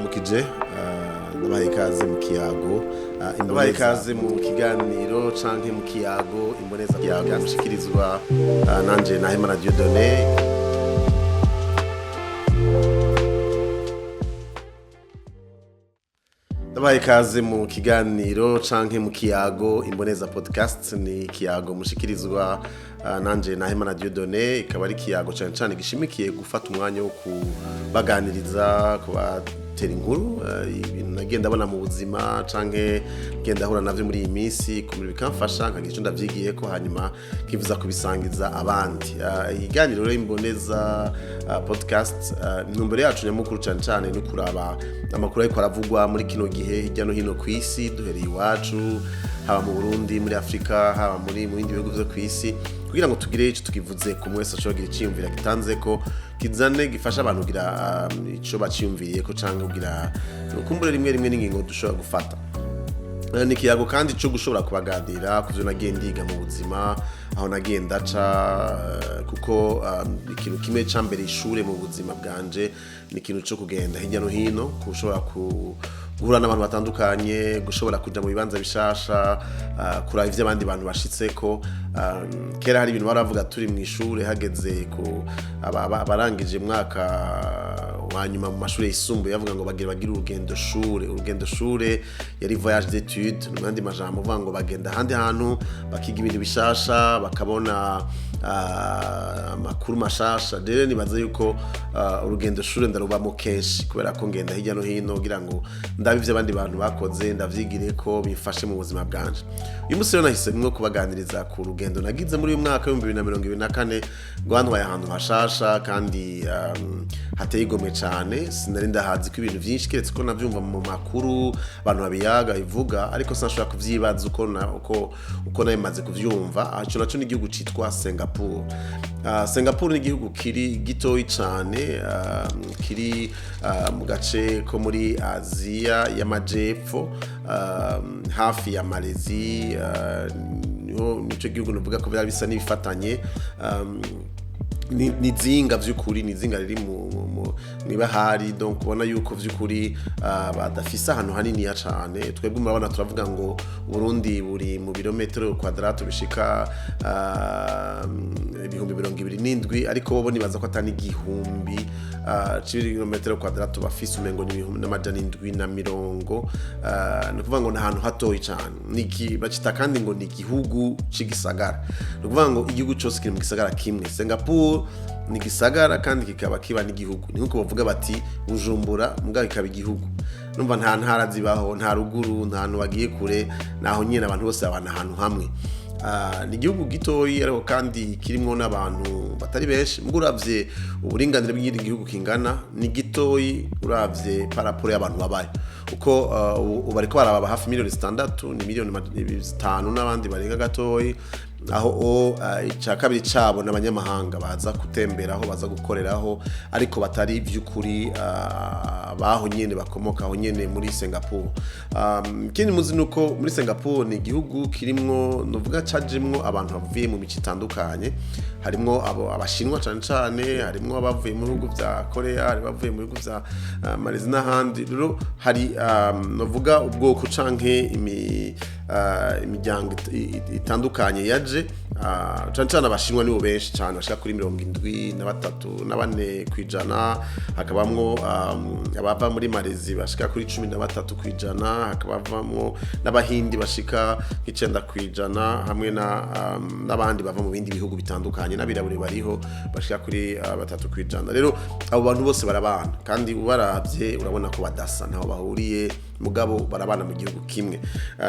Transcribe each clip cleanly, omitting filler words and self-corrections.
Ndabaramukije, ndabaha ikaze mu kiyago. Ndabaha ikaze mu kiganiro canke mu kiyago Imboneza Kiyago mushikirizwa nanje Nahimana Dieudonné. Ndabaha ikaze mu kiganiro canke mu kiyago Imboneza Podcast. Ni ikiyago mushikirizwa nanje Nahimana Dieudonné, ikaba ari ikiyago cane cane gishimikiye gufata umwanya wo kubaganiriza, kubatera inkuru, ibintu nagiye ndabona mu buzima canke ngenda ahura navyo muri iyi minsi, kumira bikamfasha nkagira ico ndavyigiyeko, hanyuma nkifuza kubisangiza abandi. Ikiganiro rero Imboneza Podcast, intumbero yacu nyamukuru cane cane ni kuraba amakuru ariko aravugwa muri kino gihe hirya no hino kw'isi, duhereye iwacu, haba mu Burundi, muri Afrika, haba mu bindi bihugu vyo kw'isi, kugira ngo tugire ico tukivuze ku mwese ashobora kugira iciyumviro gitanzeko, kizane gifasha abantu kugira ico baciyumviriyeko, canke kugira kumbure rimwe rimwe n'ingingo dushobora gufata. Ni ikiyago kandi co gushobora kubaganira kuvyo nagiye ndiga mu buzima, aho nagiye ndaca, kuko ikintu kimwe ca mbere ishure mu buzima bwanje ni ikintu co kugenda hirya no hino, kushobora guhura n'abantu batandukanye, gushobora kuja mu bibanza bishasha, kuraba ivyo abandi bantu bashitseko. Kera hari ibintu baravuga turi mw'ishure, hageze ku abarangije mwaka wa nyuma mu mashure yisumbuye, bavuga ngo bagire urugendo shure. Urugendo shure yari voyage d'étude, mu yandi majambo uvuga ngo bagenda ahandi hantu bakiga ibintu bishasha, bakabona amakuru mashasha. Rero nibaza yuko urugendo shure ndarubamo kenshi, kubera ko ngenda hirya no hino kugira ngo ndabe ivyo abandi bantu bakoze, ndavyigireko, bimfashe mu buzima bwanje. Uyu munsi rero nahisemwo kubaganiriza ku rugendo nagize muri uyu mwaka w'ibihumbi bibiri na mirongo ibiri na kane, rwantwaye ahantu hashasha kandi hateye igomwe cane. Sinari ndahazi ko ibintu vyinshi, keretse ko navyumva mu makuru abantu babiyaga bivuga, ariko sinashobora kuvyibaza uko nabimaze kuvyumva. Ico naco ni igihugu citwa Singapore. Singapore ni igihugu kiri gitoyi cane, kiri mu gace ko muri Aziya y'amajepfo, hafi ya Malaysia. Nico gihugu novuga ko vyari bisa n'ibifatanye. Ni zinga vy'ukuri, ni zinga riri mw'ibahari, donc ubona yuko vy'ukuri badafise ahantu haniniya cane. Twebwe murabona turavuga ngo Burundi buri mu birometero kwadrato bishika 27,000, ariko bo nibaza ko atani igihumbi c'ibirometero kwadrato bafise, umengo ni ibihumbi n'amajana indwi na mirongo. Ni ukuvuga ngo ni ahantu hatoyi cane. Bacita kandi ngo ni igihugu c'igisagara, ni ukuvuga ngo igihugu cose kiri mu gisagara kimwe. Singapore ni gisagara kandi kikaba kiba n'igihugu. Ni nkuko bavuga bati Bujumbura mugabo ikaba igihugu. Numva nta ntara zibaho, nta ruguru, nta hantu bagiye kure, naho nyene abantu bose babana ahantu hamwe. Ni igihugu gitoyi ariko kandi kirimwo n'abantu batari benshi. Mugo uravye uburinganire bw'ikindi gihugu kingana, ni gitoyi uravye paraporo y'abantu babayo, uko ubu bariko barababa hafi miliyoni 6, ni miliyoni 5 n'abandi barenga gatoyi, aho ica kabiri cabo n'abanyamahanga baza gutemberaho, baza gukoreraho, ariko batari vy'ukuri baho nyene bakomoka aho nyene muri Singapore. Ikindi muzi nuko muri Singapore ni igihugu kirimwo, novuga cajemwo abantu bavuye mu mico itandukanye, harimwo abo abashinwa cane cane, harimwo abavuye mu bihugu vya Korea, hari abavuye mu bihugu vya Malaysia n'ahandi. Rero hari novuga ubwoko canke imiryango itandukanye yaje, cane cane abashinwa nibo benshi cane, bashika kuri mirongo indwi na batatu na bane kwijana, hakabamwo abava muri Malaysia bashika kuri cumi na batatu kwijana, hakabavamwo n'abahindi bashika nk'icenda kwijana, hamwe n'abandi bava mu bindi bihugu bitandukanye, n'abirabure bariho bashika kuri 3 kwijana. Rero abo bantu bose barabana, kandi ubaravye urabona ko badasa, ntaho bahuriye, mugabo barabana mu gihugu kimwe.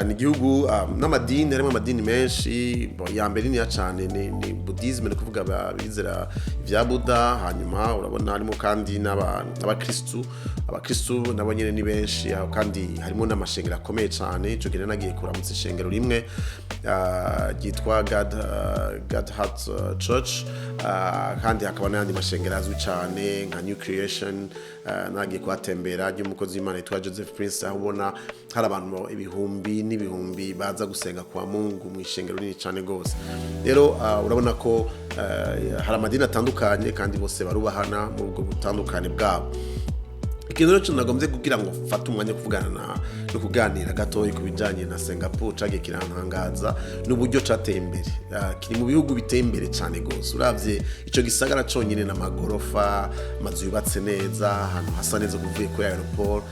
Ni igihugu n'amadini, harimo amadini menshi. Ya mbere ni ya cane ni Buddhism, ni kuvuga abizera ivya Buddha. Hanyuma urabona harimo kandi n'abakristu, abakristu nabo nyene ni benshi aho, kandi harimo n'amashengero akomeye cane. Ico gihe nagiye kuramutsa ishengero rimwe ryitwa God Heart Church, kandi hakaba n'ayandi mashengero azwi cane nka New Creation. Nagiye kuhatembera ry'umukozi w'Imana yitwa Joseph Prince, aho ubona hari abantu ibihumbi n'ibihumbi baza gusenga kwa Mungu mu ishengero rinini cane gose. Rero urabona ko hari amadini atandukanye kandi bose barubahana muri ubwo butandukane bwabo. Ikintu rero nagombye kugira ngo mfate umwanya wo kuvugana no kuganira gatoya ku bijanye na Singapore cagiye kirantangaza n'uburyo cateye imbere. Kiri mu bihugu biteye imbere cane gose. Uravye ico gisagara conyine n'amagorofa, amazu yubatse neza, ahantu hasa neza kuvuye kuri aéroport.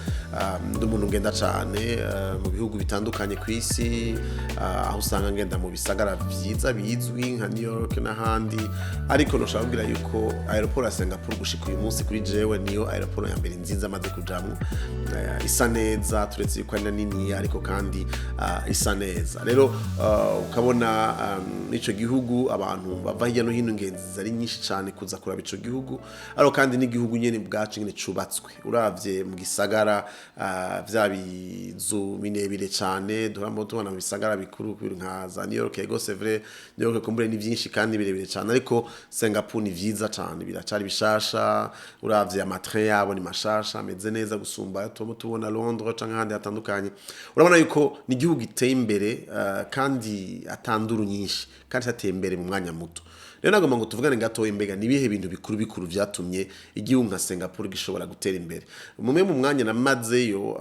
Ndi umuntu ngenda cane mu bihugu bitandukanye ku isi, aho usanga ngenda mu bisagara vyiza bizwi nka New York n'ahandi, ariko noshaka kubwira yuko aéroport ya Singapore gushika uyu munsi kuri jewe niyo aéroport ya mbere nziza maze kujamwo. Isa neza, turetse yuko ari na nini, ariko kandi isa neza. Rero ukabona ico gihugu abantu bava hirya no hino, ingenzi zari nyinshi cane kuza kuraba ico gihugu, ariko kandi n'igihugu nyene ubwaco nyene cubatswe. Uravye mu gisagara, vya bizu birebire cane duhora tubona mu bisagara bikuru nka za New York, ego, c'est vrai, New York kumbure ni vyinshi kandi birebire cane, ariko Singapore ni vyiza cane, biracari bishasha. Uravye amatrain yabo ni mashasha, ameze neza gusumba tuba tubona Londres canke ahandi hatandukanye. Urabona yuko ni igihugu giteye imbere, kandi atanduru nyinshi, kandi cyateye imbere mu mwanya muto. Rero nagomba ngo tuvugane gato, imbega ni ibihe bintu bikuru bikuru vyatumye igihugu nka Singapore gishobora gutera imbere? Mumwe mu mwanya namazeyo,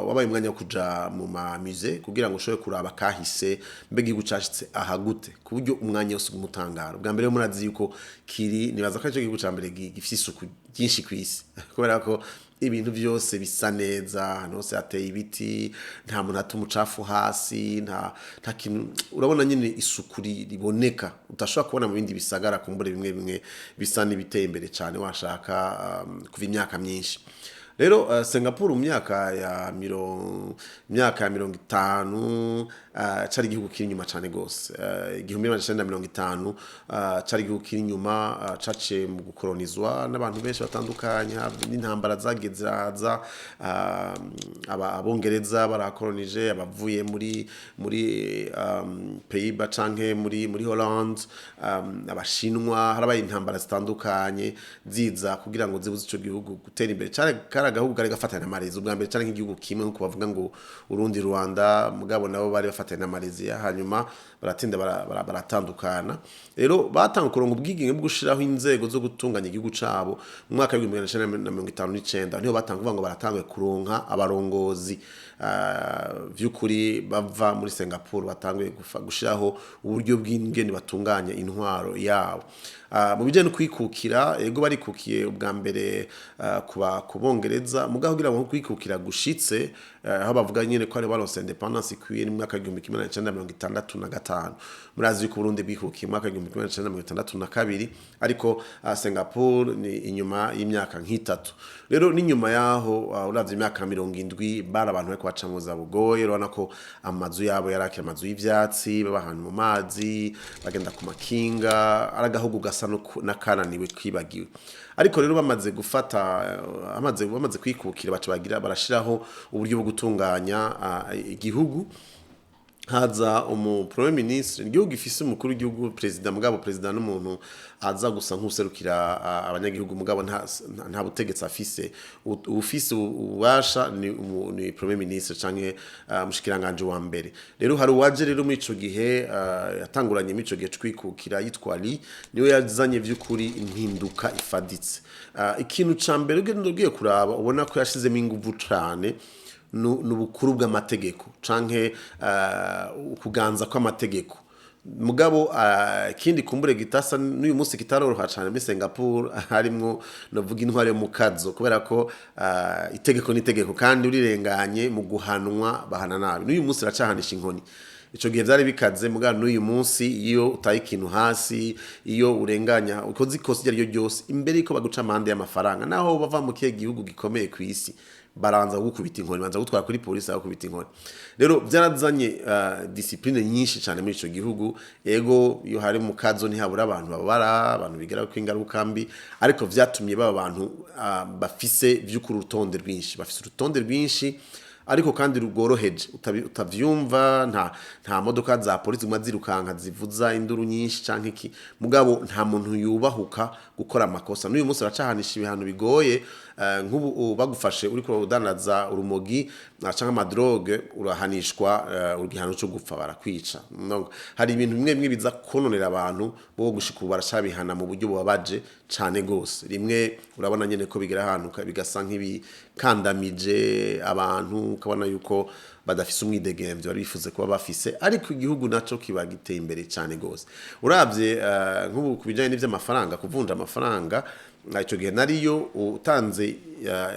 wabaye umwanya wo kuja mu ma musée kugira ngo ushobore kuraba kahise, mbega igihugu cashitse aha gute, ku buryo umwanya wose ugumutangara. Ubwa mbere murazi yuko kiri, nibaza ko arico gihugu ca mbere gifise isuku ryinshi kw'isi, kubera ko ibintu byose bisa neza, ahantu hose hateye ibiti, nta muntu ata umucafu hasi, nta kintu. Urabona nyine isuku riboneka udashobora kubona mu bindi bisagara kumbure bimwe bimwe bisa n'ibiteye imbere cyane, washaka kuva imyaka myinshi. Rero Singapore mu myaka ya 50 cari igihugu kiri inyuma cane gose. 1950 cari igihugu kiri inyuma, caciye mu gukolonizwa n'abantu benshi batandukanye, n'intambara zagiye ziraza. Abongereza barakolonije, abavuye muri Pays-Bas canke muri Holland, abashinwa. Harabaye intambara zitandukanye ziza kugira ngo zibuze ico gihugu gutera imbere. Cari kari agahugu kari gafatanya na Malaysia ubwa mbere, cari nk'igihugu kimwe nkuko bavuga ngo Urundi, Rwanda, mugabo nabo bari bafatanya na Malaysia, hanyuma baratinda baratandukana. Rero batanga kurongo ubwigenge bwo gushiraho inzego zo gutunganya igihugu cabo mu mwaka w'1959, niho batanga kuvuga ngo baratanguye kuronka abarongozi vy'ukuri bava muri Singapore, batanguye gushiraho uburyo bw'ingene batunganya intwaro yabo. Mu bijanye no kwikukira, ego, barikukiye ubwa mbere kuba kubongereza, mugabo kugira ngo kwikukira gushitse aho bavuga nyene ko ari baronse indépendance ikwiye ni mu mwaka w'1965. Murazi yuko Burundi bwikukiye mu mwaka w'1962, ariko Singapore ni inyuma y'imyaka nk'itatu. Rero n'inyuma yaho, uravye imyaka 70, bari abantu bariko baca mu za bugoye. Urabona ko amazu yabo yarakira amazu y'ivyatsi, baba ahantu mu mazi, bagenda ku makinga, ari agahugu gasa n'akananiwe kibagiwe. Ariko rero bamaze gufata, bamaze kwikukira, baca bagira barashiraho uburyo bwo gutunganya igihugu. Haza umu premier ministre. Igihugu gifise umukuru w'igihugu, president, mugabo president n'umuntu aza gusa nk'userukira abanyagihugu, mugabo nta butegetsi afise. Ufise ububasha ni premier ministre canke mushikiranganje wa mbere. Rero hari uwaje rero muri ico gihe, yatanguranye muri ico gihe twikukira, yitwa Lee, niwe yazanye vy'ukuri impinduka ifaditse. Ikintu ca mbere ugenda ugiye kuraba, ubona ko yashizemo inguvu cane, n'ubukuru bw'amategeko canke ukuganza kw'amategeko. Mugabo ikindi kumbure gitasa n'uyu munsi kitaroroha cane muri Singapore, harimwo novuga intwaro yo mu kazo, kubera ko itegeko n'itegeko, kandi urirenganye mu guhanwa bahana nabi. N'uyu munsi racahanisha inkoni. Ico gihe vyari bikaze, mugabo n'uyu munsi iyo utaye ikintu hasi, iyo urenganya, ukoze ikosa iryo ari ryo ryose, imbere yuko baguca amande y'amafaranga, naho bava mu kihe gihugu gikomeye ku isi, baranza gukubita inkoni, banza gutwara kuri polisi bagukubita inkoni. Rero byarazanye discipline nyinshi cyane muri ico gihugu. Ego, iyo hari mu kazo ntihabura abantu babara, abantu bigera ko ingaruka mbi, ariko vyatumye baba abantu bafise vy'ukuri urutonde rwinshi, bafise urutonde rwinshi ariko kandi rugoroheje, utavyumva. Nta modoka za polisi ziguma zirukanka zivuza induru nyinshi canke iki, mugabo nta muntu yubahuka gukora amakosa. N'uyu munsi baracahanisha ibihano bigoye. Nk'ubu bagufashe uriko udandaza urumogi canke ama drogues, urahanishwa igihano cyo gupfa, barakwica. Donc hari ibintu bimwe bimwe biza kononera abantu bo gushika ubu baracabihana mu buryo bubabaje cane gose. Rimwe urabona nyene ko bigera ahantu bigasa nk'ibikandamije abantu, ukabona yuko badafise umwidegemvyo bari bifuze kuba bafise, ariko igihugu naco kiba giteye imbere cane gose. Uravye nk'ubu ku bijanye n'ivy'amafaranga, kuvunja amafaranga, ico gihe nariyo utanze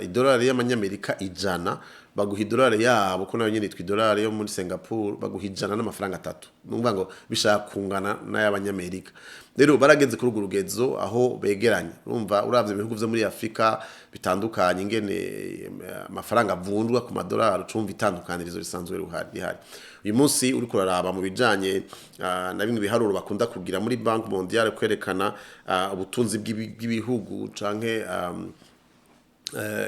idolari y'amanyamerika 100, baguha idolari yabo, ko nayo nyene yitwa idolari yo muri Singapore, baguha 103, numva ngo bishaka kungana n'ay'abanyamerika. Rero barageze kuri urwo rugezo aho begeranye. Urumva, uravye ibihugu vyo muri Afrika bitandukanye ingene amafaranga avunjwa ku madolari, ucumva itandukanirizo risanzwe rihari. Uyu munsi uriko uraraba mu bijanye na bimwe biharuro bakunda kugira muri Banque Mondiale kwerekana ubutunzi bw'ibihugu canke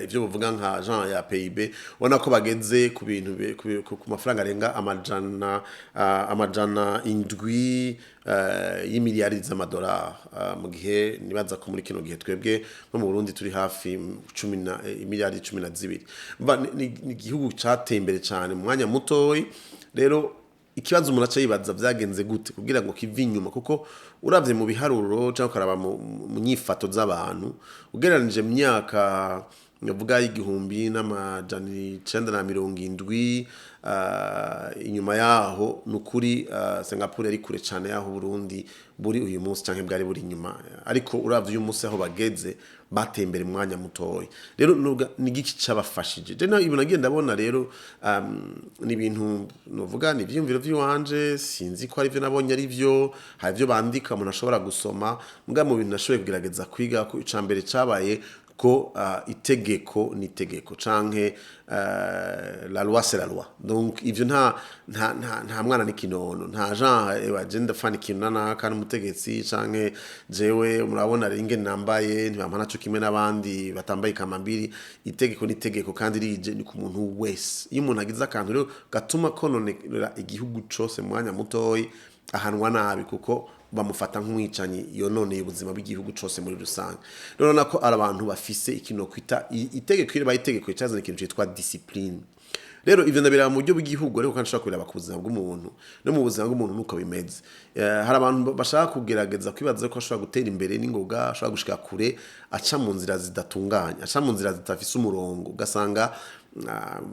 ivyo bavuga nka genre ya PIB, ubona ko bageze ku bintu ku mafaranga arenga 700 y'imiliyari z'amadolari, mu gihe nibaza ko muri kino gihe twebwe nko mu Burundi turi hafi cumi na imiliyari 12. Mva ni igihugu cateye imbere cane mu mwanya mutoyi. Rero ikibazo umuntu aca yibaza, vyagenze gute kugira ngo kive inyuma? Kuko uravye mu biharuro cyangwa ukaraba mu nyifato z'abantu, ugereranije mu myaka navuga y'1970, inyuma yaho, nukuri Singapore yari kure cyane yaho Burundi buri uyu munsi canke bwari buri inyuma. Ariko uravye uyu munsi aho bageze, bateye imbere mu mwanya mutoya. Rero ni igiki cabafashije? Je nawe ibintu nagiye ndabona rero, ni ibintu novuga ni ivyiyumviro vy'iwanje, sinzi ko ari byo nabonye, ari byo, hari ibyo bandika umuntu ashobora gusoma. Mbwa mu bintu nashoboye kugerageza kwiga ko, ica mbere cabaye ko itegeko ni itegeko, canke la loi c'est la loi. Donc ivyo nta mwana n'ikinono, nta genre ewa je ndafana ikintu nanaka n'umutegetsi, canke jewe murabona rero ingene nambaye, ntibampa naco kimwe n'abandi batambaye ikamambiri. Itegeko ni itegeko kandi rije ni ku muntu wese. Iyo umuntu agize akantu rero gatuma kononera igihugu cose mu mwanya mutoyi, ahanwa nabi kuko bamufata nk'umwicanyi yononeye ubuzima bw'igihugu cose muri rusange. Rero urabona ko ari abantu bafise ikintu kwita itegeko. Iyo ribaye itegeko, icazana ikintu citwa discipline. Rero ivyo ndabiraba mu buryo bw'igihugu, ariko kandi ushobora kubiraba ku buzima bw'umuntu. No mu buzima bw'umuntu nuko bimeze. Hari abantu bashaka kugerageza kwibaza ko ashobora gutera imbere n'ingoga, ashobora gushika kure aca mu nzira zidatunganye, aca mu nzira zidafise umurongo. Ugasanga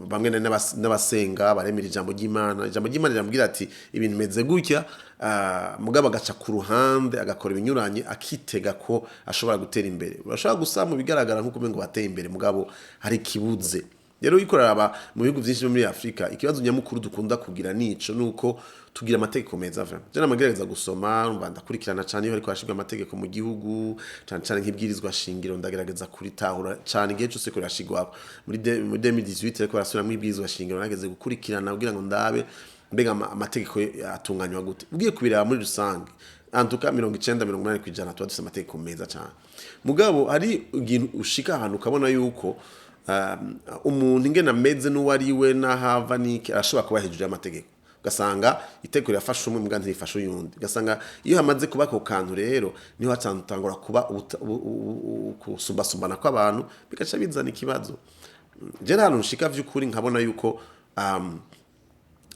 bamwe n'abasenga baremera ijambo ry'Imana, ijambo ry'Imana riramubwira ati ibintu bimeze gutya, mugabo agaca ku ruhande agakora ibinyuranye, akitega ko ashobora gutera imbere. Urashobora gusa mu bigaragara nk'uko umengo bateye imbere, mugabo hari ikibuze. Rero uriko uraraba mu bihugu vyinshi byo muri Afrika, ikibazo nyamukuru dukunda kugira nico, nuko tugira amategeko meza vraiment. Je namagerageza gusoma, umva, ndakurikirana cane iyo hariko hashirwa amategeko mu gihugu, cane cane nk'ibwirizwa shingiro, ndagerageza kuritahura cane igihe cose ko rirashirwako. Muri 2018 ariko barasubiramwo ibwirizwa shingiro, nageze gukurikirana kugira ngo ndabe mbega amategeko atunganywa gute. Ugiye kubiraba muri rusange, antuka 90, 80% tuba dufise amategeko meza cane. Mugabo hari ikintu ushika ahantu ukabona yuko umuntu ingene ameze n'uwo ari we n'ahava n'iki arashobora kuba hejuru y'amategeko, ugasanga itegeko rirafasha umwe muga ntirifasha uyundi. Ugasanga iyo hamaze kuba ako kantu rero, niho hatangura kuba kusumbasumbana kw'abantu, bigaca bizana ikibazo. Je nta hantu nshika vy'ukuri nkabona yuko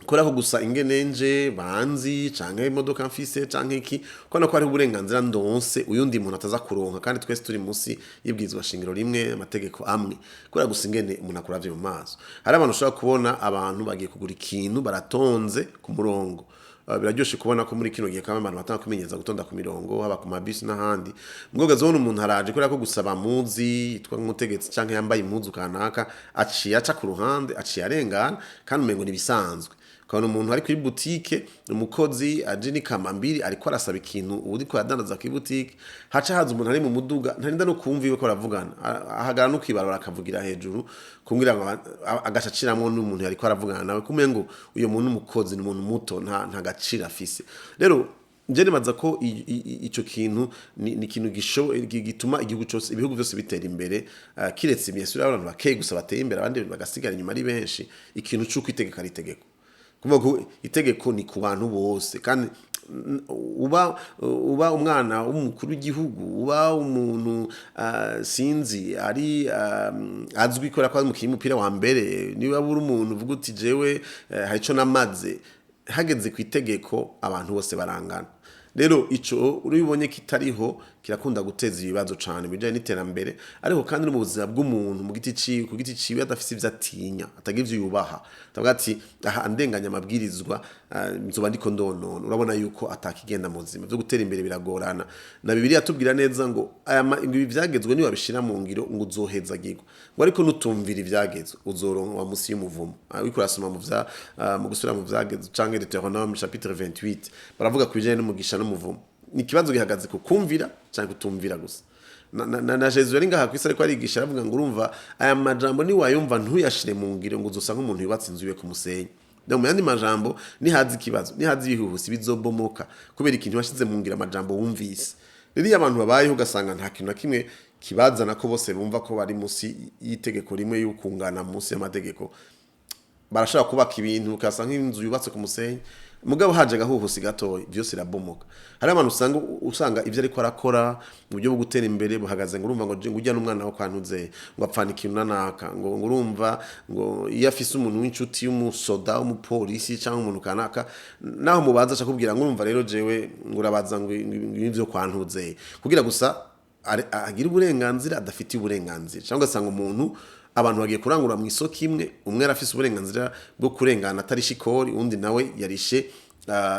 kubera ko gusa ingene nje banzi canke imodoka mfise canke iki, kubona ko hariho uburenganzira ndonse uyundi muntu ataza kuronka, kandi twese turi munsi y'ibwirizwa shingiro rimwe, amategeko amwe, kubera gusa ingene umuntu akuravye mu maso. Hari abantu ushobora kubona abantu bagiye kugura ikintu, baratonze ku murongo. Biraryoshe kubona ko muri kino gihe kama abantu batanga kumenyereza gutonda ku mirongo, haba ku mabisi n'ahandi. Mbwo zobona umuntu araje, kubera ko gusa bamuzi yitwa nk'umutegetsi canke yambaye impuzu kanaka, aciye aca ku ruhande, aciye arengana, kandi umengo nibisanzwe. Ukabona umuntu ari kuri butike, umukozi aje n'ikamambiri, ariko arasaba ikintu uriko aradandaza kuri butike, haca haza umuntu ari mu muduga, ntarinda no kumva iwe ko aravugana, ahagarara no kwibarabara akavugira hejuru kumbwira ngo agaca aciramwo n'umuntu yariko aravugana nawe, kumengo uyo muntu umukozi ni umuntu muto, nta gaciro afise. Rero nje nibaza ko ico kintu ni ikintu gituma igihugu cose, ibihugu byose bitera imbere, kiretse imyesura y'abantu bakeye gusa bateye imbere, abandi bagasigara inyuma ari benshi. Ikintu c'uko itegeko ari itegeko, kuvuga ko itegeko ni ku bantu bose, kandi Uba umwana w'umukuru w'igihugu, uba umuntu sinzi ari azwi kubera ko ari umukinnyi w'umupira wa mbere, niba uri umuntu uvuga uti jewe hari ico namaze, hageze ku itegeko abantu bose barangana. Rero ico uribonye kitariho kirakunda guteza ibibazo cane mu bijanye n'iterambere, ariko kandi no mu buzima bw'umuntu mu giti ciwe, ku giti ciwe, adafise ivyo atinya, atagira ivyo yubaha, atavuga ati aha andenganya amabwirizwa, nzoba ndiko ndonona. Urabona yuko atakigenda mu buzima vyo gutera imbere biragorana. Na Bibiliya tubwira neza ngo aya ngo ibi vyagezwe niwabishira mu ngiro ngo uzohezagirwa, ngo ariko nutumvira ivyagezwe uzoronka musi y'umuvumo. Uriko urasoma mu gusubira mu vyagezwe canke Deutéronome chapitre 28, baravuga ku bijanye n'umugisha n'umuvumo. Ni ikibazo gihagaze ku kumvira canke kutumvira gusa. Na Jesu yari ngaha kwisi ariko arigisha, aravuga ngo urumva aya majambo niwayumva ntuyashire mu ngiro, ngo uzosa nk'umuntu yubatse inzu iwe ku musenyi. No mu yandi majambo, nihaza ikibazo, nihaza ibihuhusi, bizobomoka kubera ikintu washize mu ngiro amajambo wumvise. Rero iyo abantu babayeho ugasanga nta kintu na kimwe kibazana, ko bose bumva ko bari munsi y'itegeko rimwe, y'ukungana munsi y'amategeko, barashobora kubaka ibintu ukasa nk'inzu yubatse ku musenyi. Mugabo haje agahuhusi gatoya, byose irabomoka. Hari abantu usanga ibyo ariko arakora mu buryo bwo gutera imbere buhagaze ngo urumva ngo ujya n'umwana wo kwantuze, ngo apfana ikintu nanaka, ngo urumva ngo iyo afise umuntu w'inshuti y'umusoda, w'umupolisi cyangwa umuntu kanaka, naho mubaza akakubwira ngo urumva rero jewe ngo urabaza ngo ibyo kwantuze, kugira gusa agire uburenganzira adafitiye uburenganzira. Cyangwa ugasanga umuntu, abantu bagiye kurangura mu isoko imwe, umwe arafise uburenganzira bwo kurengana atarishe ikori, undi nawe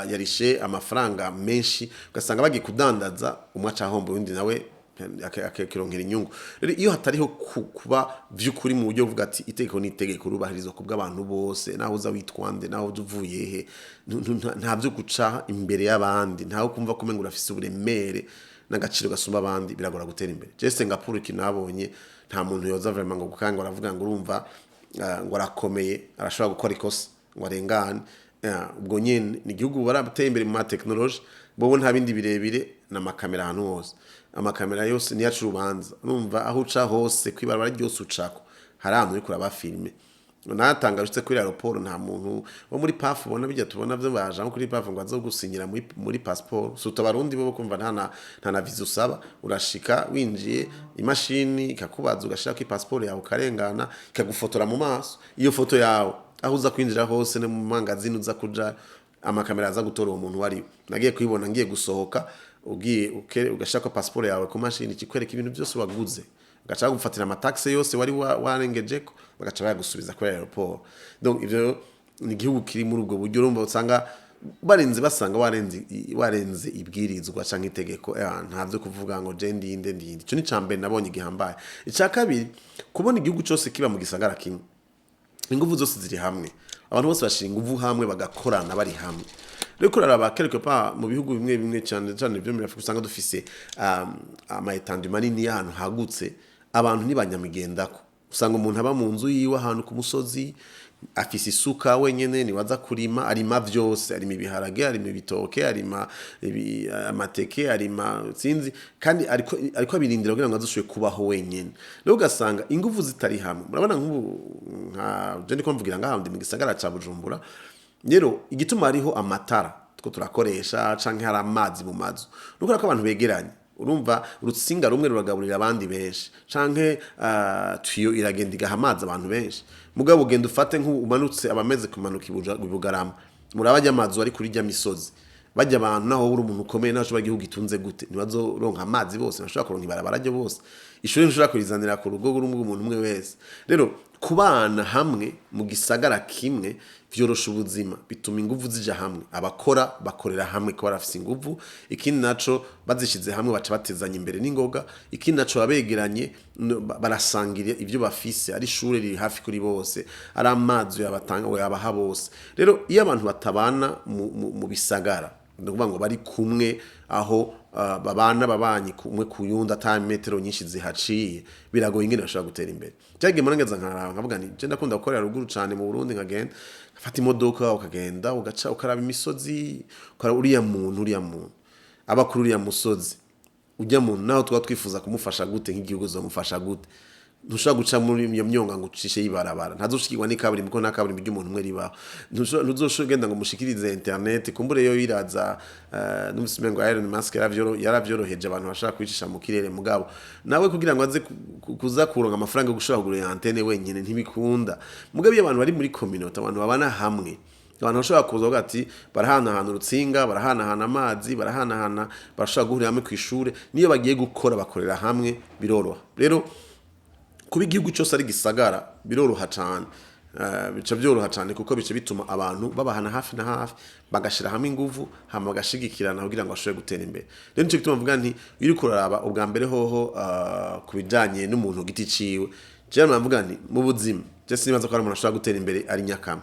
yarishe amafaranga menshi, ugasanga bagiye kudandaza umwe aca ahomba, undi nawe akironkera inyungu. Rero iyo hatariho kuba vy'ukuri mu buryo buvuga ati itegeko ni itegeko rubahirizwa ku bw'abantu bose, naho uza witwande, naho uza uvuye he, nta vyo guca imbere y'abandi, ntawe kumva ko umengo urafise uburemere n'agaciro gasumba abandi, biragora gutera imbere. Je Singapore ikintu nabonye, nta muntu yoza vraiment ngo gukanga aravuga ngo urumva ngo arakomeye, arashobora gukora ikosa ngo arengane. Ubwo nyene ni igihugu barateye imbere mu ma technologie bobo, nta bindi birebire, n'amakamera ahantu hose, amakamera yose niyo aca urubanza. Urumva aho uca hose, kwibarabara ryose ucako hari ahantu uriko uraba filme. Natanga ushitse kuri aéroport, nta muntu wo muri PAF ubona bijya tubona byo baje nko kuri PAF ngo azo gusinyira muri passeport. Surtout abarundi bo kumva nta na visa usaba, urashika winjiye, imashini ikakubaza, ugashira ku passeport yawe, ukarengana, ikagufotora mu maso. Iyo foto yawe aho uza kwinjira hose no mu mangazini uza kuja, amakamera aza gutora uwo muntu wari. Nagiye kuyibona ngiye gusohoka, ugiye ugashaka passeport yawe ku mashini, ikikwereka ibintu byose waguze, bagaca bagufatira ama taxes yose wari warengejeko, bagaca bayagusubiza kuri aéroport. Donc ivyo ni igihugu kiri muri ubwo buryo. Urumva usanga barenze, basanga warenze ibwirizwa canke itegeko, nta vyo kuvuga ngo je ndinde ndinde. Ico ni ca mbere nabonye gihambaye. Ica kabiri, kubona igihugu cose kiba mu gisagara kimwe, inguvu zose ziri hamwe, abantu bose bashira inguvu hamwe, bagakorana bari hamwe. Rero kuraraba quelque part mu bihugu bimwe bimwe, cyane cyane byo muri Afrika, usanga dufise ama étendues manini y'ahantu hagutse, abantu ntibanyamigendako. Usanga umuntu aba mu nzu yiwe ahantu ku musozi, afise isuka wenyene, niwaza kurima, arima vyose: arima ibiharage, arima ibitoke, arima amateke, arima sinzi, kandi ariko abirindira kugira ngo azoshobore kubaho wenyene. Rero ugasanga inguvu zitari hamwe. Murabona nk'ubu nka je ndiko mvugira ngaha, ndi mu gisagara ca Bujumbura. Rero igituma hariho amatara two turakoresha canke hari amazi mu mazu, nuko ko abantu begeranye. Urumva urutsinga rumwe ruragaburira abandi benshi, canke tuyau iragenda igaha amazi abantu benshi. Mugabo ugenda ufate nk'ubu umanutse, abameze kumanuka i Bugarama, muraba ajya amazu ari kuri rya misozi, bajya abantu, naho uri umuntu ukomeye, naho ushobora igihugu gitunze gute, ntibazoronka amazi bose, ntibashobora kuronka ibarabara ryo bose, ishuri ntushobora kurizanira ku rugo rw'umuntu umwe wese. Rero kubana hamwe mu gisagara kimwe vyorosha ubuzima, bituma inguvu zija hamwe, abakora bakorera hamwe ko barafise inguvu. Ikindi naco, bazishize hamwe baca batezanya imbere n'ingoga. Ikindi naco, babegeranye, barasangira ibyo bafise, ari ishure riri hafi kuri bose, ari amazi yabatanga yabaha bose. Rero iyo abantu batabana mu bisagara, ni ukuvuga ngo bari kumwe aho babana, babanyi umwe ku yundi, ata metero nyinshi zihaciye, biragoye ingene bashobora gutera imbere. Cyagiye murangeza nkaraba nkavuga nti je ndakunda gukorera ruguru cane mu Burundi, nkagenda nkafata imodoka, ukagenda ugaca ukaraba imisozi, ukaraba uriya muntu aba kuri uriya musozi, ujya muntu naho tuba twifuza kumufasha gute nk'igihugu, zomufasha gute? Ntushobora guca muri iyo myonga ngo ucishe ibarabara, ntazoshikirwa n'ikaburimbo kuko nta kaburimbo ry'umuntu umwe ribaho. Ntuzoshobora ugenda ngo mushikirize internet kumbure yo iraza. Numvise umengo Elon Musk yaravyoroheje abantu bashaka kwicisha mu kirere, mugabo nawe kugira ngo aze kuza kuronka amafaranga yo gushobora kugura iyo antenne wenyene ntibikunda. Mugabo iyo abantu bari muri communauté, abantu babana hamwe, abantu bashobora kuza bavuga ati barahanahana urutsinga, barahanahana amazi, barahanahana, barashobora guhurira hamwe ku ishure, niyo bagiye gukora bakorera hamwe, biroroha. Rero kuba igihugu cyose ari gisagara biroroha cyane. Bica byoroha cyane kuko bica bituma abantu babahana hafi na hafi, bagashira hamwe inguvu, hama bagashigikirana kugira ngo bashobore gutera imbere. Rero nico gituma mvuga nti iyo uriko uraraba ubwa mbere hoho, ku bijanye n'umuntu ku giti ciwe, jewe mvuga nti mu buzima je sinibaza ko hari umuntu ashobora gutera imbere ari nyakama.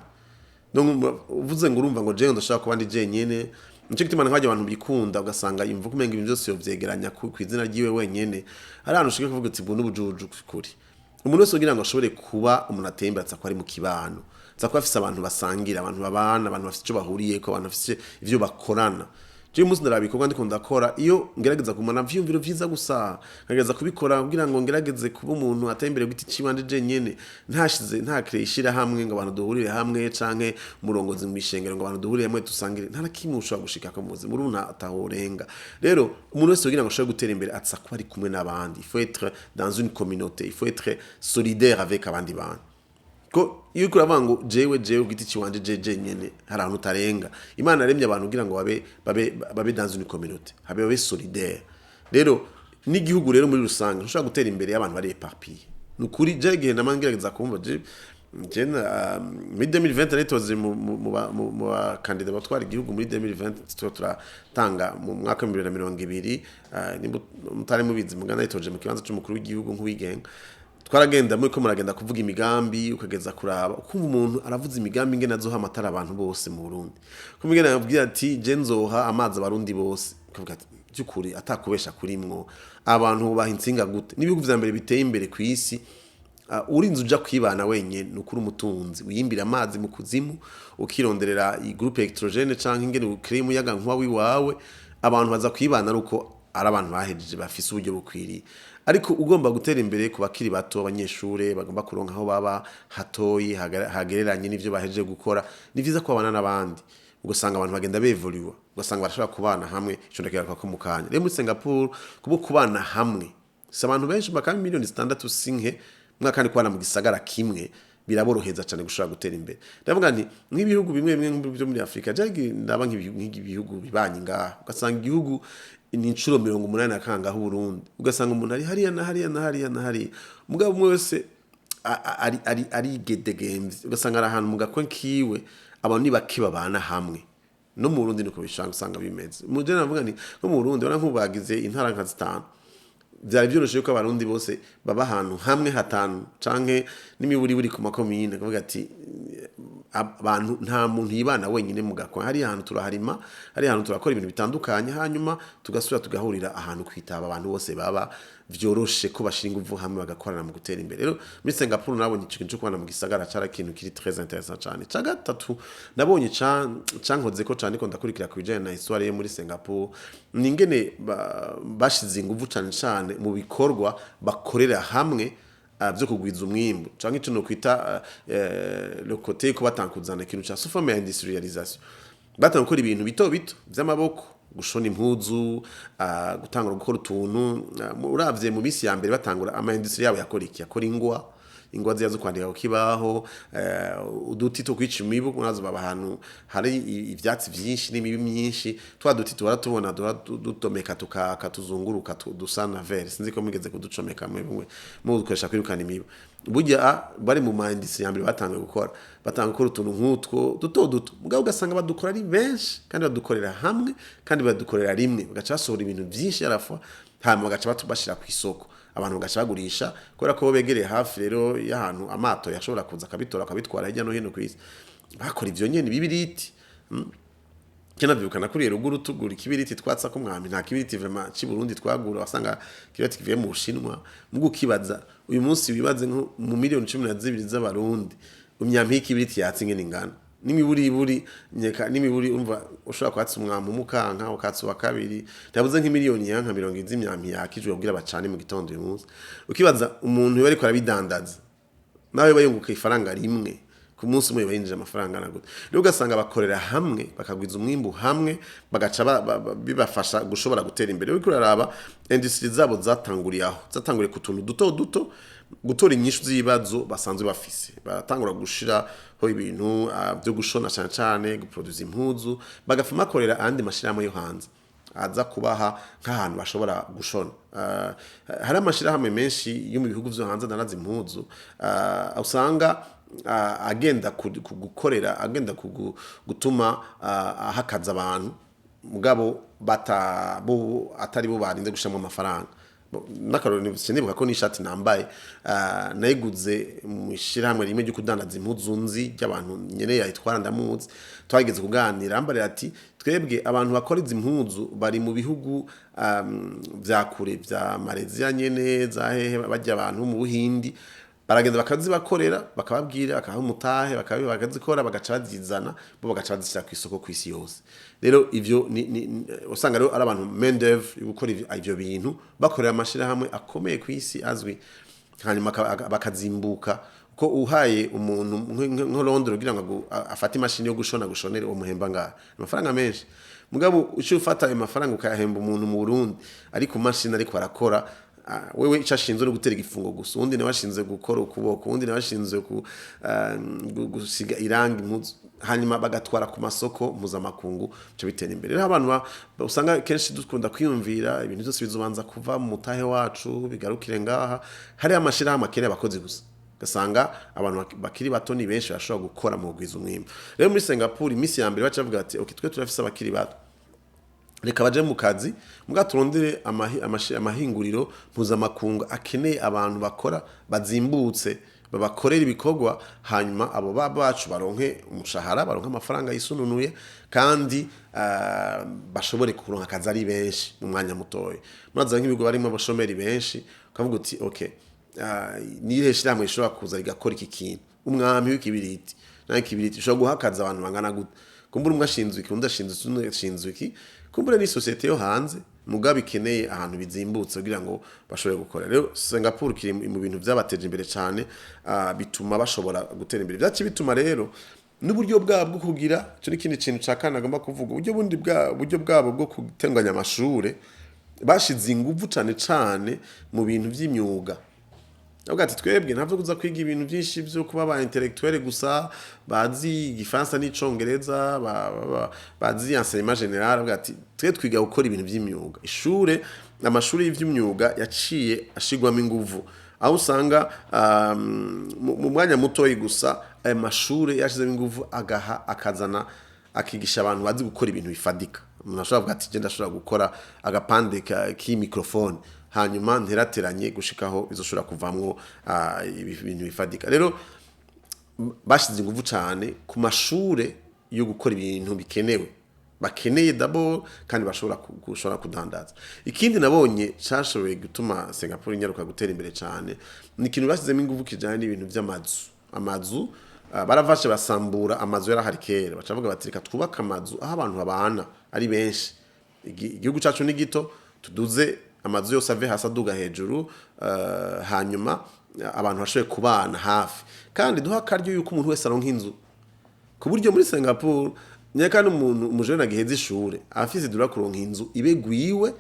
Donc uvuze ngo urumva ngo jewe ndashaka kuba ndi jenyene, nico gituma nk'abajya abantu bikunda, ugasanga imvugo umenga ibintu byose yovyegeranya ku izina ryiwe wenyene. Hari ahantu ushika kuvuga uti bu n'ubujuju kuri umuntu wese. Kugira ngo ashobore kuba umuntu ateye imbere, aza kuba ari mu kibano, aza kuba afise abantu basangira, abantu babana, abantu bafise ico bahuriyeko, abantu bafise ivyo bakorana. Jewe umunsi ndaraba ibikorwa ndiko ndakora, iyo ngerageza kumana vyiyumviro vyiza gusa, ngerageza kubikora kugira ngo ngerageze kuba umuntu ateye imbere giti ciwanje jenyene, ntashize nta créer ishirahamwe ngo abantu duhurire hamwe, canke umurongozi mu ishengero ngo abantu duhurire hamwe dusangire, nta na kimwe ushobora gushikako mu buzima, urumva atahorenga. Rero umuntu wese kugira ngo ashobore gutera imbere aza kuba ari kumwe n'abandi. Il faut être dans une communauté, il faut être solidaire avec abandi bantu, ko iyo uriko uravuga ngo jewe jewe ku giti ciwanje je jenyene, hari ahantu utarenga. Imana yaremye abantu kugira ngo babe dans une communauté, babe solidaire. Rero n'igihugu rero muri rusange ntushobora gutera imbere y'abantu bari éparpillés. Ni ukuri, je igihe nama ngerageza kumva je muri 2020 naritoze mu bakandida batwara igihugu muri 2020, tuba turatanga mu mwaka wa 2020. Nimba mutari mubizi, mugana naritoje mu kibanza c'umukuru w'igihugu nk'uwigenga. Twaragenda muri ko muragenda kuvuga imigambi, ukageza kuraba ukumva umuntu aravuza imigambi ingene azoha amatara abantu bose mu Burundi, kumva ingene ababwira ati je nzoha amazi abarundi bose, ukavuga ati by'ukuri atakubesha kurimwo, abantu bubaha intsinga gute? N'ibihugu vya mbere biteye imbere ku isi, urinze uja kwibana wenyene ni ukuri umutunzi wiyimbira amazi mu kuzimu, ukironderera i groupe électrogène canke ingene ukreye umuyaga nkuba wiwawe. Abantu baza kwibana ari uko ari abantu bahejeje, bafise uburyo bukwiriye. Ariko ugomba gutera imbere, ku bakiri bato, abanyeshure bagomba kuronka aho baba hatoyi hagereranye n'ivyo bahejeje gukora, ni vyiza ko babana n'abandi, ugasanga abantu bagenda bevuriwa, ugasanga barashobora kubana hamwe. Ico ndakigaruka ko mu kanya. Rero muri Singapore, kubo kubana hamwe si abantu benshi, bakaba miliyoni 6 sinke mwaka, kandi kubana mu gisagara kimwe biraboroheza cyane gushobora gutera imbere. Ndavuga nti nk'ibihugu bimwe bimwe byo muri Afrika, je ndaba nk'ibihugu bibanye ngaha, ugasanga igihugu ni inshuro 80 na kangaho Burundi, ugasanga umuntu ari hariya na hariya na hariya na hariya, mugabo umwe wese ari gedegemvye, ugasanga ari ahantu mu gakwe kiwe, abantu ni bake babana hamwe. No mu Burundi niko bishanga usanga bimeze. Mu je navuga nti nko mu Burundi ubona nk'ubagize intara nka zitanu, byari byoroshe yuko abarundi bose baba ahantu hamwe hatanu, canke n'imiburi buri ku makomine, kuvuga ati abantu nta muntu yibana wenyine mu gakwa, hari ahantu turaharima, hari ahantu turakora ibintu bitandukanye, hanyuma tugasubira tugahurira ahantu kwitaba abantu bose baba vyoroshe ko bashira inguvu hamwe bagakorana mu gutera imbere. Rero muri Singapore nabonye ikintu cyo kubana mu gisagara cara ikintu kiri très intéressant cyane. Ca gatatu nabonye cankoze ko cyane ko ndakurikira ku bijanye na histoire yo muri Singapore, ni ingene bashize inguvu cyane cyane mu bikorwa bakorera hamwe, byo kugwiza umwimbu, canke ico no kwita le côté ko batankuzana ikintu ca sous forme ya industrialisation. Batanga gukora ibintu bito bito vy'amaboko, gushona impuzu, gutangura gukora utuntu. Uravye mu minsi ya mbere batangura ama industrie yabo, yakora iki? Yakora ingwa, ingwa ziya zo kwandika ku kibaho, uduti two kwica imibu. Murazi baba ahantu hari ivyatsi vyinshi n'imibu myinshi, twa duti tuhora tubona duhora dutomeka tukaka tuzunguruka, dusa na vert, sinzi ko mugeze kuducomeka mwebwe mudukoresha kwirukana imibu. Burya bari mu ma industrie ya mbere batanguye gukora, batanga gukora utuntu nk'utwo duto duto, mugabo ugasanga badukora ari benshi, kandi badukorera hamwe, kandi badukorera rimwe, bagaca basohora ibintu vyinshi yarafa, hanyuma bagaca bashira ku isoko, abantu bagaca bagurisha, kubera ko bo begereye hafi rero y'ahantu amato yashobora kuza akabitora akabitwara hirya no hino ku isi. Bakora ivyo nyene ibibiriti. Kena vyuka nakuriye ruguru tugura ikibiriti twatsa ko mwami, nta kibiriti vraiment ci Burundi twagura, wasanga kibiriti kivuye mu Bushinwa. Mugu ukibaza uyu munsi, wibaze nko mu miliyoni 12 z'abarundi, imyampi y'ikibiriti yatse ingene ingana. N'imiburiburi nyeka n'imiburi, umva, ushobora kwatsa umwampi umukanka, ukatsa uwa kabiri, ntabuze nk'imiliyoni yanka 70 z'imyampi yakijwe kugira bacane mu gitondo uyu munsi. Ukibaza umuntu yoba ariko arabidandaza, nawe bayunguka ifaranga rimwe ku munsi umwe, bayinjije amafaranga angana gute? Rero ugasanga bakorera hamwe, bakagwiza umwimbu hamwe, bagaca bibafasha gushobora gutera imbere. Uriko uraraba industrie zabo zatanguriye aho, zatanguriye ku tuntu duto duto, gutora inyishu z'ibibazo basanzwe bafise. Baratangura gushiraho ibintu byo gushona cane cane, guproduza impuzu, bagafuma bakorera ayandi mashirahamwe yo hanze aza kubaha nk'ahantu bashobora gushona. Hari amashirahamwe menshi yo mu bihugu vyo hanze adanaza impuzu, usanga agenda gukorera, agenda gutuma ahakaza abantu, mugabo bata bo atari bo barinze gushiramo amafaranga. N'akarorero, sinibuka ko n'ishati nambaye nayiguze mu ishirahamwe rimwe ryo kudandaza impuzu nzi ry'abantu nyene yayitwara ndamuzi. Twageze kuganira, ambarira ati: "Twebwe abantu bakora izi mpuzu bari mu bihugu vya kure, vya Malaysia nyene, za hehe, bajya abantu mu Buhindi, baragenda bakazibakorera, bakababwira, bakabaha umutahe, bakazikora, bagaca bazizana, bo bagaca bazishyira ku isoko ku isi yose." Rero ivyo usanga rero ari abantu main d'oeuvre yo gukora ivyo bintu, bakorera amashirahamwe akomeye ku isi azwi, hanyuma bakazimbuka. Ko uhaye umuntu nko Londres kugira ngo afate imashini yo gushona, gushonere, uwo muhemba ngaha amafaranga menshi. Mugabo uciye ufata ayo mafaranga ukayahemba umuntu mu Burundi ari ku mashini ariko arakora, wewe icyo ashinzwe no gutera igifungo gusa, uwundi nawe ashinzwe gukora ukuboko, uwundi nawe ashinzwe gusiga irangi impuzu, hanyuma bagatwara ku masoko mpuzamakungu, bica bitera imbere. Rero abantu usanga kenshi dukunda kwiyumvira ibintu byose bizobanza kuva mu mutahe wacu bigarukire ngaha. Hariho amashirahamwe akeneye abakozi gusa, ugasanga abantu bakiri bato ni benshi bashobora gukora mu kugwiza umwimbu. Rero muri Singapore, iminsi ya mbere baca bavuga ati: "Okay, twe turafise abakiri bato, reka baje mu kazi, muga turondere amahinguriro mpuzamakungu akeneye abantu bakora bazimbutse, babakorera ibikorwa, hanyuma abo bacu baronke umushahara, baronke amafaranga yisununuye, kandi bashobore kuronka akazi ari benshi mu mwanya mutoya." Muraza nk'ibigo barimo abashomeri benshi, ukavuga uti: "Okay, nihe shirahamwe rishobora kuza rigakora iki kintu?" Umwami w'ikibiriti nawe, ikibiriti ushobora guha akazi abantu bangana gute? Kumbura umwe ashinzwe iki, undi ashinzwe iki, undi ashinzwe iki. Kumbura ni sosiyete yo hanze, mugabo ikeneye ahantu bizimbutse kugira ngo bashobore gukora. Rero Singapore kiri mu bintu byabateje imbere cyane, bituma bashobora gutera imbere. Byaci bituma rero n'uburyo bwabo bwo kugira ico n'ikindi kintu ca kane agomba kuvuga, uburyo bundi bwa buryo bwabo bwo gutenganya amashure, bashize inguvu cane cane mu bintu vy'imyuga. Avuga ati: "Twebwe ntavyo kuza kwiga ibintu byinshi byo kuba ba intellectuel gusa, bazi igifaransa n'icongereza, bazi enseignement général." Avuga ati: "Twe twiga gukora ibintu by'imyuga." Ishure, amashuri y'ivy'imyuga yaciye ashigwamo inguvu, aho usanga mu mwanya mutoyi gusa ayo mashure yashizemo inguvu, agaha akazana, akigisha abantu bazi gukora ibintu bifadika. Umuntu ashobora kuvuga ati: "Je ndashobora gukora agapande k'iyi microphone, hanyuma nterateranye gushikaho bizoshobora kuvamwo ibintu bifadika." Rero bashize inguvu cyane ku mashure yo gukora ibintu bikenewe, bakeneye d'abord, kandi bashobora gushobora kudandaza. Ikindi nabonye cashoboye gutuma Singapore inyaruka gutera imbere cyane ni ikintu bashyizemo inguvu kijanye n'ibintu by'amazu. Amazu, baravashe basambura amazu yarahari kera, baca bavuga bati: "Reka twubake amazu aho abantu babana ari benshi. Igihugu cacu ni gito, tuduze amazu yose ave hasi aduga hejuru, hanyuma abantu bashoboye kubana hafi, kandi duha akaryo yuko umuntu wese aronka inzu." Ku buryo muri Singapore nyaka n'umuntu umujene agiheza ishure afise dura kuronka inzu ibe gwiwe,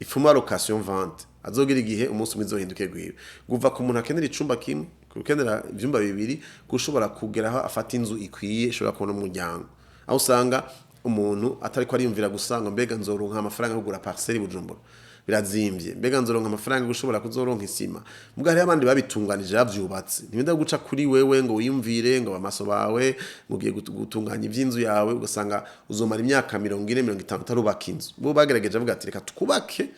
ifuma location vente, azogira igihe umunsi umwe izohinduke gwiwe. Kuva ku muntu akenera icumba kimwe, gukenera ivyumba bibiri, gushobora kugera aho afata inzu ikwiye ishobora kubona umuryango, aho usanga umuntu atariko ariyumvira gusa ngo: "Mbega nzoronka amafaranga yo kugura parcelle i Bujumbura, birazimbye, mbega nzoronka amafaranga yo gushobora kuzoronka isima?" Muga hariho abandi babitunganije, bavyubatse. Ntibenda guca kuri wewe ngo wiyumvire ngo bamaso bawe ngo ugiye gutunganya ivy'inzu yawe, ugasanga uzomara imyaka 40, 50 utarubaka inzu. Bo bagerageje bavuga ati: "Reka twubake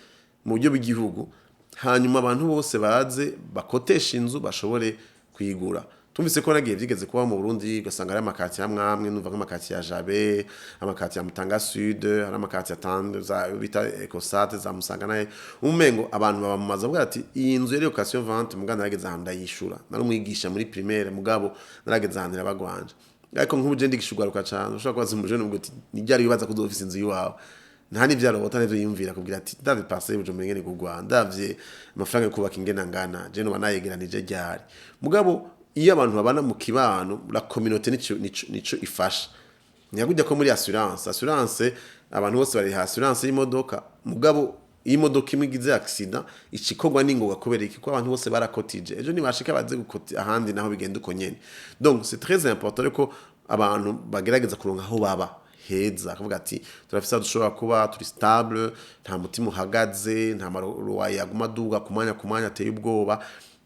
mu buryo bw'igihugu, hanyuma abantu bose baze bakotesha inzu bashobore kuyigura." Tumvise ko nagiye vyigeze kuba mu Burundi, ugasanga ari amakatiye amwe amwe, numva nk'amakatiye ya Jabe, amakatiye ya Mutanga Sud, hari amakatiye atanu za bita Ecosate, za Musanga, naye umengo abantu baba mu mazu. Avuga ati: "Iyi nzu yari location vente, mugabo narageze ahantu ndayishura, nari umwigisha muri primaire, mugabo narageze ahantu irabagwanje." Ariko nk'ubu je ndigisha urwaruka cane, ushobora kubaza umujene ubwo uti ni ryari wibaza ko uzofisa inzu iwawe? Nta n'ivyarota n'ivyo yiyumvira, kugira ati ndavye parcelle Bujumbura ingene igurwa, ndavye amafaranga yo kubaka ingene angana, je noba nayegeranije ryari? Mugabo iyo abantu babana mu kibano, la communauté nico ifasha. Nyakujya ko muri assurance abantu bose bariha assurance y'imodoka, mugabo iyo imodoka imwe igize accident ikikorwa n'ingoga. Kubera iki? Ko abantu bose barakotije, ejo nibashika baze gukoti ahandi naho bigenda uko nyene. Donc c'est très important ko abantu bagerageza kuronka aho baba heza, akavuga ati turafise aho dushobora kuba turi stable, nta mutima uhagaze, nta maruwaye aguma aduga ku mwanya ku mwanya ateye ubwoba.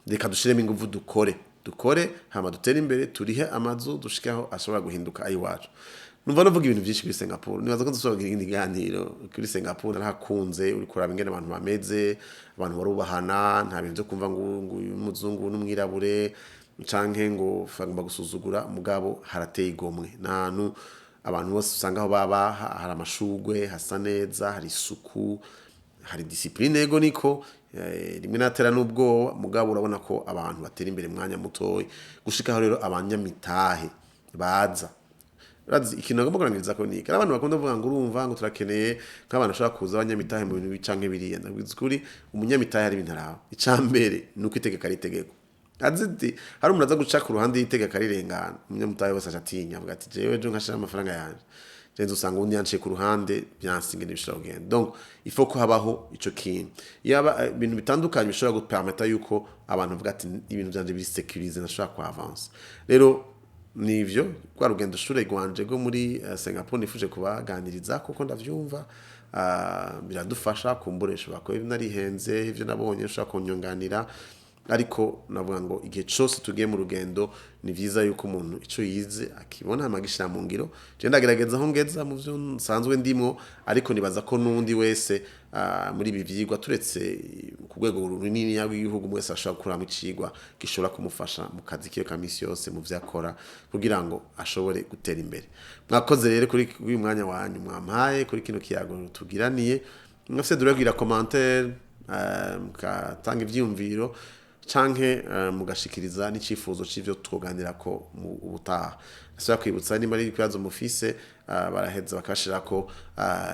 Reka dushiremo inguvu, dukore dukore, hama dutere imbere, turihe amazu, dushike aho ashobora guhinduka ayiwacu. Numva navuga ibintu byinshi kuri Singapore, nibaza ko dushobora kugira ikindi kiganiro kuri Singapore. Narahakunze, uri kuraba ingene abantu bameze, abantu barubahana, nta bintu byo kumva ngo uyu muzungu n'umwirabure canke ngo bagomba gusuzugura. Mugabo harateye igomwe, n'ahantu abantu bose usanga aho baba hari amashugwe, hasa neza, hari isuku, hari discipline. Ego niko rimwe natera n'ubwoba, mugabo urabona ko abantu batera imbere mwanya mutoyi. Gushikaho rero abanyamitahe baza. Urazi ikintu nagomba kurangiriza ko niki? Hari abantu bakunda kuvuga ngo urumva ngo turakeneye nk'abantu bashobora kuza abanyamitahe mu bintu canke biriya. Ndabwiza ukuri, umunyamitahe hari ibintu araba. Ica mbere ni uko itegeko ari itegeko. Azi ati hari umuntu aza guca ku ruhande y'itegeko arirengana, umunyamutahe wese aca atinya, avuga ati jewe ejo nkashira amafaranga yanje, je usanga undi yanciye ku ruhande, byansinge ntibishobora kugenda. Donc il faut ko habaho ico kintu, yaba ibintu bitandukanye bishobora gupermeta yuko abantu bavuga ati ibintu vyanje biri sécurisé, ndashobora ku avancer. Rero nivyo rwa rugendo shure rwanje rwo muri Singapore nifuje kubaganiriza, kuko ndavyumva biradufasha. Kumbure ushobora kuba narihenze, ivyo nabonye ushobora kunyunganira, ariko navuga ngo igihe cose tugiye mu rugendo ni vyiza yuko umuntu ico yize akibona hama agishira mu ngiro. Je ndagerageza aho ngeza mu vyo nsanzwe ndimwo, ariko nibaza ko n'undi wese muri ibi vyigwa, turetse ku rwego runini rw'igihugu, wese ashobora gukuramo icigwa gishobora kumufasha mu kazi kiwe ka misi yose, mu vyo akora, kugira ngo ashobore gutera imbere. Mwakoze rero kuri uyu mwanya wanyu mwampaye kuri kino kiyago tugiraniye. Mwafise dore kugira commentaire, mukatanga ivyiyumviro canke mugashikiriza n'icifuzo c'ivyo twoganirako mu ubutaha. Nasubira kwibutsa, nimba ari ibibazo mufise, baraheza bakashirako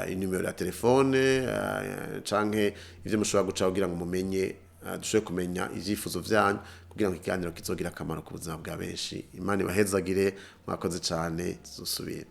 inimero ya telefone canke ivyo mushobora guca kugira ngo mumenye, dushobore kumenya ivyifuzo vyanyu, kugira ngo ikiganiro kizogira akamaro ku buzima bwa benshi. Imana ibahezagire, mwakoze cane, tuzosubira.